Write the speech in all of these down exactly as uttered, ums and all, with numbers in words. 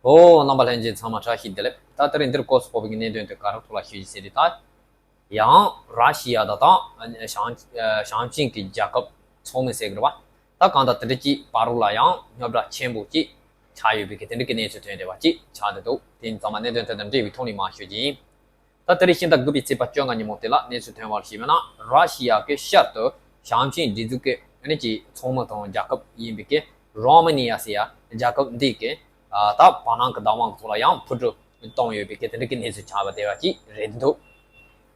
ཨོ། རྣམ་པ་ལྷན་རྒྱས་ཚང་མ་བཀྲ་ཤིས་བདེ་ལེགས། ད་དེ་རིང་འདིར་སྐོར་སུ་ཕོག་པའི་གནད་དོན་དེ་ག་རེ་ཐོག་ལ་ཤོད་ཀྱི་ཟེར་དུས། ད་ཡང་ར་ཤི་ཡ་དང་ད་ཞང་ཞང་ཆིན་གྱི་རྒྱལ་ཁབ་ཚོགས་མི་ཟེར་དགོས་རེད་བ། ད་གང་ལྟར་དེ་འདྲ་ཅིག་བར་ལ་ཡང་རྙོག་དྲ་ཆེན་པོ་ཅིག་ཆགས་ཡོད་པའི་གི་དེ་འདྲ་གི་གནས་ཚུལ་ཐོན་བསྡད་པ་ཅིག་ཆགས་བསྡད་འདུག་དེ་ཡིན་ཙང་མ་གནད་དོན་དེ་དང་འབྲེལ་བའི་ཐོག་ནས་མར་ཤོད་ཀྱི་ཡིན། ད་དེ་རིང་ཕྱི་ཟླ་དགུ་པའི་ཚེས་པ་བཅོ་ལྔ་ཉིན་མོ་དེ་ལ་གནས་ཚུལ་ཐོན་པར་གཞིགས་པ་ན། ར་ཤི་ཡ་གི་ཤར་དུ་ཞང་ཆིན་སྒྲིག་འཛུགས་ཀྱི་ཨ་ནི་ཅིག་ཚོགས་མི་དང་རྒྱལ་ཁབ་ཡིན་པའི་གི་རོ་མ་ནི་ཡ་ཟེར་ཡ་རྒྱལ་ཁབ་འདི་གི་ཨ་ད་བར་སྣང་གི་བདག་དབང་གི་ཐོག་ལ་ཡང་འཕུར་གྲུ་བཏང་ཡོད་པའི་གི་དེ་འདྲ་གི་གནས་ཚུལ་ཆགས་པ་དེ་བ་ཅིག་རེད་འདུག་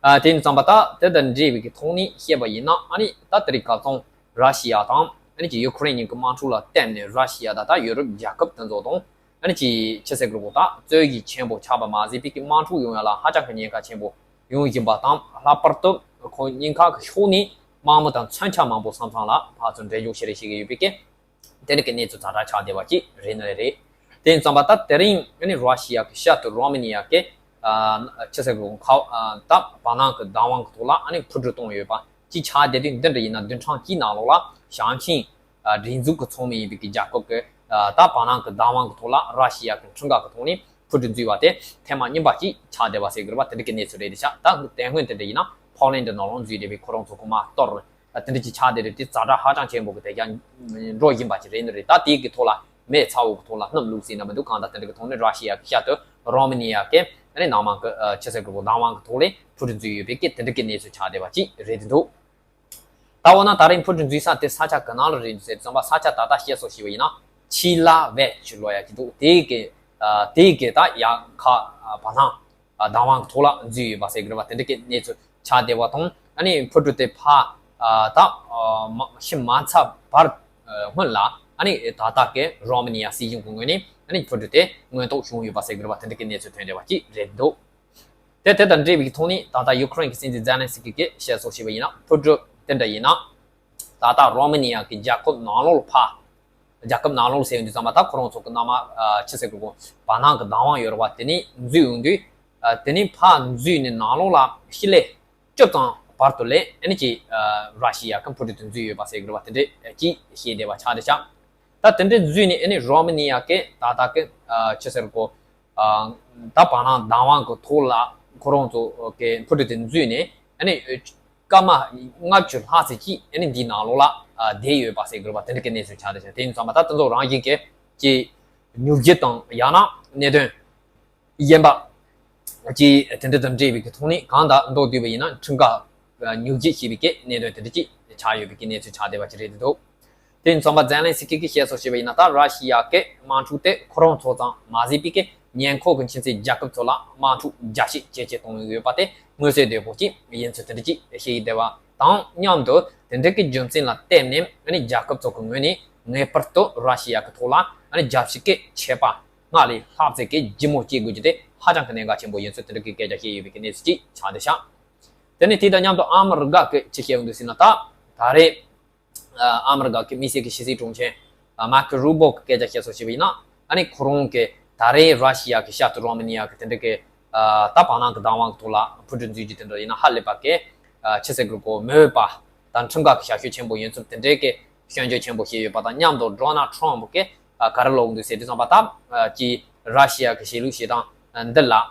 ཨ་དེ་ཡིན་ཙང་པ་ད་དེ་དང་འབྲེལ་བའི་གི་ཐོག་ནས་བཤད་པ་ཡིན་ན། ཨ་ནི་ད་དེ་རིང་ཁ་སང་ར་ཤི་ཡ་དང་ཨ་ནི་ཅིག་ཡུ་ཁུ་རེན་གཉིས་ཀྱི་དམག་འཁྲུག་ལ་བརྟེན་ནས་ར་ཤི་ཡ་དང་ད་ཡུ་རོབ་རྒྱལ་ཁབ་དེ་ཚོ་དང་ཨ་ནི་ཅིག་ཆི་ཟེར་དགོས་རེད་གོ། ད་རྩོད་གཞི་ཆེན་པོ་ཆགས་པ་མ་ཟད་པའི་གི་དམག་འཁྲུག་ཡོང་ཡ་ལ་ཧ་ཅང་གི་ཉེན་ཁ་ཆེན་པོ་ཡོང་བཞིན་པ་དང་། ལྷག་པར་དུ་ཁོ་ཉེན་ཁ་གི་ཕྱོགས་ནས་དམག་མི་དང་མཚོན་ཆ་མང་པོ་ས་མཚམས་ལ་ཕར་ཚུར་འགྲན་ཞུགས་བྱེད་རེས་བྱེད་ཀྱི་ཡོད་པའི་གི་དེ་འདྲ་གི་གནས་ཚུལ་ཛ་དྲག་ཆགས་བསྡད་པ་ཅིག་རེད་ནི་རེད། དེ་ཡིན་ཙང་པ་ད་དེ་རིང་ཨ་ནི་ར་ཤི་ཡ་གི་ཤར་དུ་རོ་མ་ནི་ཡ་གི་ཨ་ཆི་ཟེར་དགོས་རེད་གོ། ད་བར་སྣང་གི་བདག་དབང་གི་ཐོག་ལ་ཨ་ནི་འཕུར་གྲུ་བཏང་ཡོད་པ་ཅིག་ཆགས་བསྡད་དུས། འདི་འདྲ་ཡིན་ན་བདུན་ཕྲག་གཅིག་ནང་ལོགས་ལ་ཞང་ཆིན་ཨ་སྒྲིག་འཛུགས་ཀྱི་ཚོགས་མི་ཡིན་པའི་གི་རྒྱལ་ཁབ་ཀྱི་ཨ་ད་བར་སྣང་གི་བདག་དབང་གི་ཐོག་ལ་ར་ཤི་ཡ་གི་འཕྲུལ་འགག་གི་ཐོག་ནས་འཕུར་གྲུ་འཛུལ་བ་དེ་ཐེངས་མ་གཉིས་པ་ཅིག་ཆགས་བསྡད་པ་ཟེར་དགོས་རེད་པ། དེ་འདྲ་གི་གནས་ཚུལ་རེད་དེ་ཤག་ད་དེ་སྔོན་དེ་འདྲ་ཡིན་ན་ཕོ་ལན་ཌི་ནང་ལོགས་འཛུལ་བསྡད་པའི་ཁོ་རང་ཚོ་གི་དམག་གཏོར་ཨ་དེ་འདྲ་ཅིག་ཆགས་བསྡད་རེད། དེ་ཛ་དྲག་ཧ་ཅང་ཆེན་པོ་གི་དེ་ཀྱང་འགྲོ་བཞིན་པ་ཅིག་རེད་ནི་རེད། ད་དེ་གི་ཐོག་ལ་མེ་ཚ་བོ་གི་ཐོག་ལ་སྣུམ་བླུགས་ཟེར་ན་མི་འདུག་གང་ལྟར་དེ་འདྲ་གི་ཐོག་ནས་ར་ཤི་ཡ་གི་ཤར་དུ་རོ་མ་ནི་ཡ་གི་ཨ་ནི་ནང་མ་གི་ཨ་ཆི་ཟེར་དགོས་རེད་གོ། བདག་དབང་གི་ཐོག་ལ་འཕུར་གྲུ་འཛུལ་ཡོད་པའི་གི་དེ་འདྲ་གི་གནས་ཚུལ་ཆགས་བསྡད་པ་ཅིག་རེད་དེ་འདུག་ད་འོ་ན་ད་རེས་འཕུར་གྲུ་འཛུལ་ས་དེ་ས་ཆ་ག་ན་ལ་རེད་འདུག་ཟེར་ཙམ་པ། ས་ཆ་ད་ལྟ་བཤད་སྲོལ་ཞིག་པ་ཡིན་ན་ཆི་ལ་ཝེ་ཅུ་ལོ་ཡ་ཅིག་འདུག་དེ་གི་ཨ་དེ་གི་ད་ཡ་ཁ་ཨ་བར་སྣང་ཨ་བདག་དབང་གི་ཐོག་ལ་འཛུལ་ཡོད་པ་ཟེར་གི་རེད་པ། དེ་འདྲ་གི་གནས་ཚུལ་ཆགས་བསྡད་པ་དང་། ཨ་ནི་འཕུར་གྲུ་དེ་ཕར་ཨ་ད་ཨ་མ་ཤི་མ་ཚར་བར་ཨ་སྔོན་ལ་ཨ་ནི་ད་ལྟ་གི་རོ་མ་ནི་ཡ་སྲིད་གཞུང་གི་ངོས་ནས་ཨ་ནི་འཕུར་གྲུ་དེ་མངོན་རྟོགས་བྱུང་ཡོད་པ་ཟེར་གི་རེད་པ། དེ་འདྲ་གི་གནས་ཚུལ་ཐོན་བསྡད་པ་ཅིག་རེད་འདུག་དེ་དེ་དང་འབྲེལ་བའི་ཐོག་ནས་ད་ལྟ་ཡུ་ཁུ་རེན་གྱི་སྲིད་འཛིན་ཛེ་ལན་སི་ཀི་གིས་བཤད་སྲོལ་ཞིག་པ་ཡིན་ན། འཕུར་གྲུ་དེ་འདྲ་ཡིན་ན་ད་ལྟ་རོ་མ་ནི་ཡ་གི་རྒྱལ་ཁབ་ནང་ལོགས་ལ་ཕར། རྒྱལ་ཁབ་ནང་ལོགས་ལ་ཟེར་ཡོང་དུས་ཙམ་པ་ད་ཁོ་རང་ཚོ་གི་ནང་མ་ཨ་ཆི་ཟེར་དགོས་རེད་གོ། བར་སྣང་གི་བདག་དབང་ཡོད་རེད་པ། དེ་ནས་འཛུལ་ཡོང་དུས་ཨ་དེ་ནས་ཕར་འཛུལ་ནས་ནང་ལོགས་ལ་ཕྱི་ལེ་བཅུ་ཙམ་བར་དུ་ལ་ཨ་ནི་ཅིག་ཨ་ར་ཤི་ཡ་གི་འཕུར་གྲུ་དེ་འཛུལ་ཡོད་པ་ཟེར་གི་རེད་པ། དེ་འདྲ་ཅིག་བཤད་བསྡད་པ་ཆགས་བསྡད་ཤག་ད་དེ་འདྲ་འཛུལ་ནས་ཨ་ནི་རོ་མ་ནི་ཡ་གི་ད་ལྟ་གི་ཨ་ཆི་ཟེར་དགོས་རེད་གོ། ཨ་ད་བར་སྣང་བདག་དབང་གི་ཐོག་ལ་ཁོ་རང་ཚོ་གི་འཕུར་གྲུ་དེ་འཛུལ་ནས་ཨ་ནི་སྐར་མ་ལྔ་བཅུ་ལྷག་ཙམ་ཅིག་ཨ་ནི་འདིའི་ནང་ལོགས་ལ་ཨ་བསྡད་ཡོད་པ་ཟེར་གི་རེད་པ། དེ་འདྲ་གི་གནས་ཚུལ་ཆགས་བསྡད་ཤག་དེ་ཡིན་ཙང་མ་ད་དེ་ཚོ་རང་བཞིན་གྱི་ཅིག་ཉོབ་སྒྱིད་དང་ཡང་ན་གནད་དོན་གཞན་པ་ཅིག་དེ་འདྲ་དང་འབྲེལ་བའི་གི་ཐོག་ནས་གང་ལྟར་མདོར་བསྡུས་པ་ཡིན་ན་འཕྲུལ་འགག་ཉོབ་སྒྱིད་ཞེས་པའི་གི་གནད་དོན་དེ་འདྲ་ཅིག་ཆགས་ཡོད་པའི་གི་གནས་ཚུལ་ཆགས་བསྡད་པ་ཅིག་རེད་འདུག་དེ་ཡིན་ཙང་པ་ཛེ་ལན་སི་ཀི་གིས་བཤད་སྲོལ་ཞིག་པ་ཡིན་ན། ད་ར་ཤི་ཡ་གི་དམག་འཁྲུག་དེ་ཁོ་རང་ཚོ་ཙམ་མ་ཟད་པའི་གི་ཉེ་འཁོར་གྱི་ཁྱིམ་མཚེས་རྒྱལ་ཁབ་ཚོ་ལ་དམག་འཁྲུག་རྒྱ་ཆེ་ཇེ་ཆེ་གཏོང་གི་ཡོད་པ་དེ་མངོན་གསལ་དོད་པོ་ཅིག་ཡིན་ཚུལ་དེ་འདྲ་ཅིག་བཤད་ཀྱི་བསྡད་པ་དང་མཉམ་དུ། དེ་འདྲ་གི་རྒྱུ་མཚན་ལ་བརྟེན་ནས་ཨ་ནི་རྒྱལ་ཁབ་ཚོ་གི་ངོས་ནས་ངེས་པར་དུ་ར་ཤི་ཡ་གི་ཐོག་ལ་ཨ་ནི་རྒྱབ་བཤིག་གི་ཆད་པ་སྔར་ལས་ལྷག་ཙམ་གྱི་ལྗིད་མོ་བྱེད་དགོས་རྒྱུ་དེ་ཧ་ཅང་གི་གནད་འགག་ཆེན་པོ་ཡིན་ཚུལ་དེ་འདྲ་གི་སྐད་ཆ་བཤད་ཡོད་པའི་གི་གནས་ཚུལ་ཅིག་ཆགས་བསྡད་ཤག་དེ་ནས་དེ་དང་མཉམ་དུ་ཨ་མི་རི་ཀ་གི་ཅི་བཤད་ཡོང་འདུག་ཟེར་ན། ད་ད་རེས་ཨ་མི་རི་ཀ་གི་དམིགས་བསལ་གྱི་ཕྱི་སྲིད་དྲུང་ཆེ་ཨ་མར་ཀོ་རུ་བྷོ་གི་སྐད་ཆ་བཤད་སྲོལ་ཞིག་པ་ཡིན་ན། ཨ་ནི་ཁོ་རང་གིས་ད་རེས་ར་ཤི་ཡ་གི་ཤར་དུ་རོ་མ་ནི་ཡ་གི་དེ་འདྲ་གི་ཨ་ད་བར་སྣང་གི་བདག་དབང་གི་ཐོག་ལ་འཕུར་གྲུ་འཛུལ་རྒྱུ་དེ་འདྲ་ཡིན་ན་ཧ་ལས་པ་གི་ཨ་ཆི་ཟེར་དགོས་རེད་གོ། མོས་པ་དང་འཕྲུལ་འགག་གི་ཞབས་ཞུ་ཆེན་པོ་ཡིན་ཚུལ་དེ་འདྲའི་གི་སྐྱོན་བརྗོད་ཆེན་པོ་བྱས་ཡོད་པ་དང་མཉམ་དུ། ཌོ་ནལ་ཊམ་གིས་ཨ་ག་རེ་ལབ་འདུག་ཟེར་དུས་ཙམ་པ། ད་ཨ་ཅིག་ར་ཤི་ཡ་གི་གཞིས་ལུས་བྱེད་སྟངས་འདི་ལ་ཨ་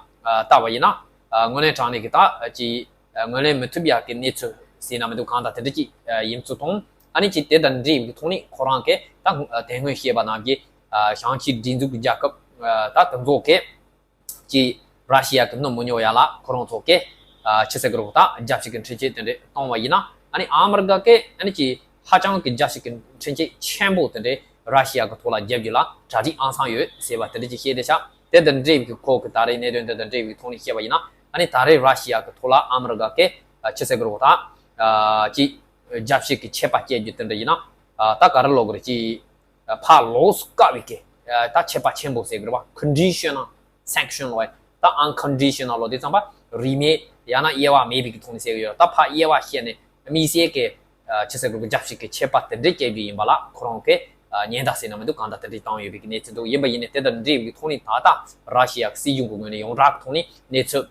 ལྟ་བ་ཡིན་ན། ཨ་དངོས་གནས་དྲང་གནས་ཀྱི་ད་ཅིག་ཨ་ངོས་ལེན་མི་ཐུབ་ཡག་གི་གནས་ཚུལ་ཟེར་ན་མི་འདུག་གང་ལྟར་དེ་འདྲ་ཅིག་ཨ་ཡིན་ཚུལ་དང་། ཨ་ནི་ཅིག་དེ་དང་འབྲེལ་བའི་ཐོག་ནས་ཁོ་རང་གིས་ད་ཨ་དེ་སྔོན་བཤད་པ་ནང་བཞིན་ཨ་ཞང་ཆིན་སྒྲིག་འཛུགས་ཀྱི་རྒྱལ་ཁབ་ཨ་ད་དེ་ཚོ་གིས་ཅིག་ར་ཤི་ཡ་གི་སྣུམ་མི་ཉོ་ཡ་ལ་ཁོ་རང་ཚོ་གིས་ཨ་ཆི་ཟེར་གི་རེད་གོ། ད་རྒྱབ་བཤིག་གི་འཕྲིན་བཅོལ་དེ་འདྲ་བཏང་བ་ཡིན་ན། ཨ་ནི་ཨ་མི་རི་ཀ་གིས་ཨ་ནི་ཅིག་ཧ་ཅང་གི་རྒྱབ་བཤིག་གི་འཕྲིན་བཅོལ་ཆེན་པོ་དེ་འདྲ་ར་ཤི་ཡ་གི་ཐོག་ལ་རྒྱབ་རྒྱུ་ལ་གྲ་སྒྲིག་ཨང་སང་ཡོད་ཟེར་བ་དེ་འདྲ་ཅིག་བཤད་བསྡད་ཤག་དེ་དང་འབྲེལ་བའི་ཁོ་གི་ད་རེས་གནད་དོན་དེ་དང་འབྲེལ་བའི་ཐོག་ནས་བཤད་པ་ཡིན་ན། ཨ་ནི་ད་རེས་ར་ཤི་ཡ་གི་ཐོག་ལ་ཨ་མི་རི་ཀ་གིས་ཨ་ཆི་ཟེར་གི་རེད་གོ། ད་ཨ་ཅིག་རྒྱབ་བཤིག་གི་ཆད་པ་བཅད་རྒྱུ་དེ་འདྲ་ཡིན་ན། ཨ་ད་ག་རེ་ལབ་དགོས་རེད། ཅིག་ཕར་ལོགས་སུ་བཀག་པའི་གི་ཨ་ད་ཆད་པ་ཆེན་པོ་ཟེར་གི་རེད་བ། ཁོན་ཌི་ཤ་ནལ་སེང་ཤན་ལབ་པ། ད་ཨན་ཁོན་ཌི་ཤ་ནལ་ལབ་དུས་ཙམ་པ་རིས་མེད་ཡང་ན་དབྱེ་བ་མེད་པའི་གི་ཐོག་ནས་ཟེར་གི་ཡོད། ད་ཕར་དབྱེ་བ་བཤད་ནས་དམིགས་བསལ་གྱི་ཨ་ཆི་ཟེར་དགོས་རེད། རྒྱབ་བཤིག་གི་ཆད་པ་དེ་འདྲ་བཅད་རྒྱུ་ཡིན་པ་ལ་ཁོ་རང་གིས་ཨ་ཉེན་བརྡ་ཟེར་ན་མི་འདུག་གང་ལྟར་དེ་འདྲ་བཏང་ཡོད་པའི་གི་གནས་ཚུལ་འདུག་ཡིན་པ་ཡིན་ནའི་དེ་དང་འབྲེལ་བའི་ཐོག་ནས་ད་ལྟ་ར་ཤི་ཡ་གི་སྲིད་གཞུང་གི་ངོས་ནས་ཡོངས་གྲགས་ཀྱི་ཐོག་ནས་གནས་ཚུལ་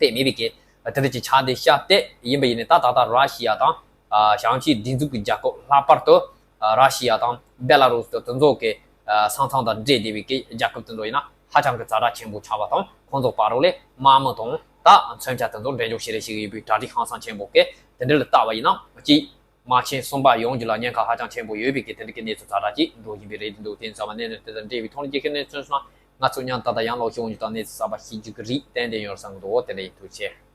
དེ་མེད་པའི་གི་དེ་འདྲ་ཅིག་ཆགས་བསྡད་ཤག་དེ་ཡིན་པ་ཡིན་ནའི་ད་ད་ལྟ་ར་ཤི་ཡ་དང་ཨ་ཞང་ཆིན་སྒྲིག་འཛུགས་ཀྱི་རྒྱལ་ཁབ། ལྷག་པར་དུ་ཨ་ར་ཤི་ཡ་དང་བེ་ལ་རུ་སི་དང་དེ་ཚོ་གི་ཨ་ས་མཚམས་དང་འབྲེལ་བསྡད་པའི་གི་རྒྱལ་ཁབ་དེ་ཚོ་ཡིན་ན་ ཧ་ཅང་གི་ཛ་དྲག་ཆེན་པོ་ཆགས་པ་དང་། ཁོང་ཚོ་བར་ལ་དམག་མི་དང་ད་མཚོན་ཆ་དེ་ཚོ་འགྲན་ཞུགས་བྱེད་རེས་བྱེད་ཀྱི་ཡོད་པའི་གྲ་སྒྲིག་ཧང་སང་ཆེན་པོ་གི་དེ་འདྲ་ལ་བལྟ་བ་ཡིན་ན། གཅིག་དམག་ཆེན་གསུམ་པ་ཡོང་རྒྱུ་ལ་ཉེན་ཁ་ཧ་ཅང་ཆེན་པོ་ཡོད་པའི་གི་དེ་འདྲ་གི་གནས་ཚུལ་ཛ་དྲག་ཅིག་འགྲོ་བཞིན་པའི་རེད་འདུག་དེ་ཡིན་ཙང་གནས་ཚུལ་དེ་དང་འབྲེལ་བའི་ཐོག་ནས་རྒྱལ་ཁབ་གནས་ཚུལ་སོང་ན་ང་ཚོ་མཉམ་དུ་ད་ལྟ་ཡང་ལོག་ཤོག་འོང་རྒྱུ་དང་གནས་ཚུལ་གསར་པ་ཤེས་རྒྱུ་གི་རེད། ཏན་ཏན་ཡོད་བསམ་གི་འདུག་དེ་འདྲ་ཡིན། ཐུགས་རྗེ་ཆེ།